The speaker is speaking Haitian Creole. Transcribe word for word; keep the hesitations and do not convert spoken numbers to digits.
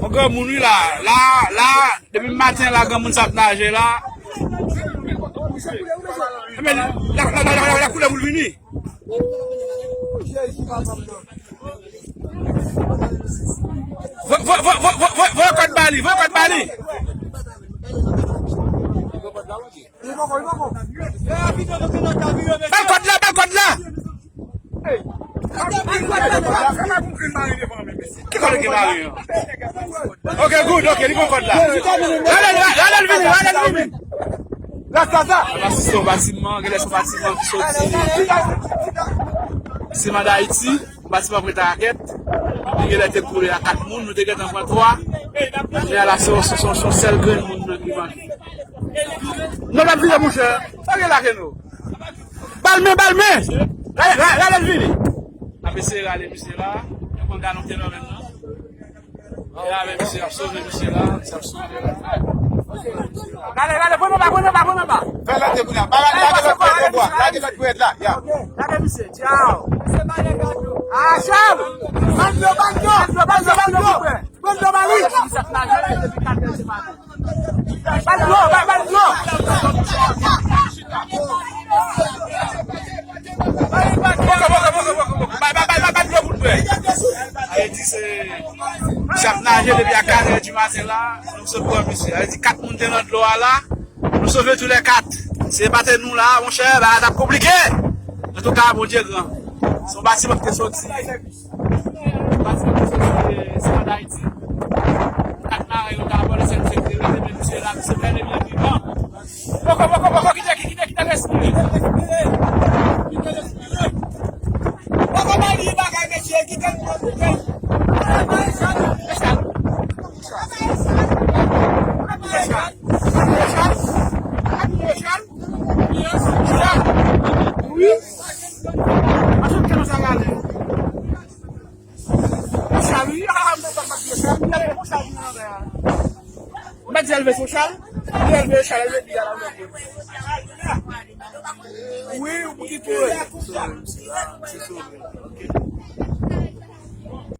Yon granmoun wi la, la, la, depi maten la granmoun sa ap naje la. Ebyen, la, la, la, la, la koulè pou l vini. Voye, voye, voye kòd ba li, voye kòd ba li. Ba l kòd la, ba l kòd la. Ki kote gen mari an? Ok, good, ok, li pran kòd la. Rale l, rale l vini, rale l vini. Lè sa sa. Asiste yon batiman, genlè se yon batiman ki soti Siman Dayiti, yon batiman prete rakèt. Li genlè te koule a kat moun, nou te gentan pran twa. Men ala se yon, se yon, se yon sèl grenn moun nan ki manke. Non, l ap vire, monchè. Sa gen la ke nou? Ba l men, ba l men. Rale, rale, rale l vini. N ap eseye rale misye la. Yo pran galon te nan men l. Ya, men misye ap sove misye la, misye ap sove la. Gade, gade, pran nan ba, pran nan ba, pran nan ba. Fè lante kounye a. Ba, lage lòt prèt la, bwa. Lage lòt prèt la, ya. Gade misye, tchaw. Ah, Chal! Ban dlo, ban dlo! Ban dlo, ban dlo, ban dlo! Ban dlo, ba li! Misye ap naje depi kat è di maten. Ba l dlo, ba, ba l dlo. Poko, poko, poko, poko, poko. Ba, ba, ba, ba, ba l dlo pou l bwè. Sa vle di se, misye ap naje depi a kat è di maten la. Nou sot pran misye. Sa vle di kat moun te nan dlo a la. Nou sove tou lè kat. Si se pa te nou la, monchè, bagay t ap konplike. Antouka, Bondye gran. Se yon batiman ki te soti. Pati ki soti, eh, Siman Dayiti. Kat maren yo ta abòne sèn sekte, men misye la, misye bèl e byen vivan. Poko, poko, poko, kite, kite, kite respire. Kite respire. Poko, ba li bagay, mesye, kite l pran koupe. Mesye, mesye, mesye, mesye, mesye, mesye, wi. Asout ke nou sa gade. Chal, wi. Ah, mwen pa pati Chal. Mwen pa di elve sou Chal. Li elve Chal, elve di a la. Wi, ou ki tou.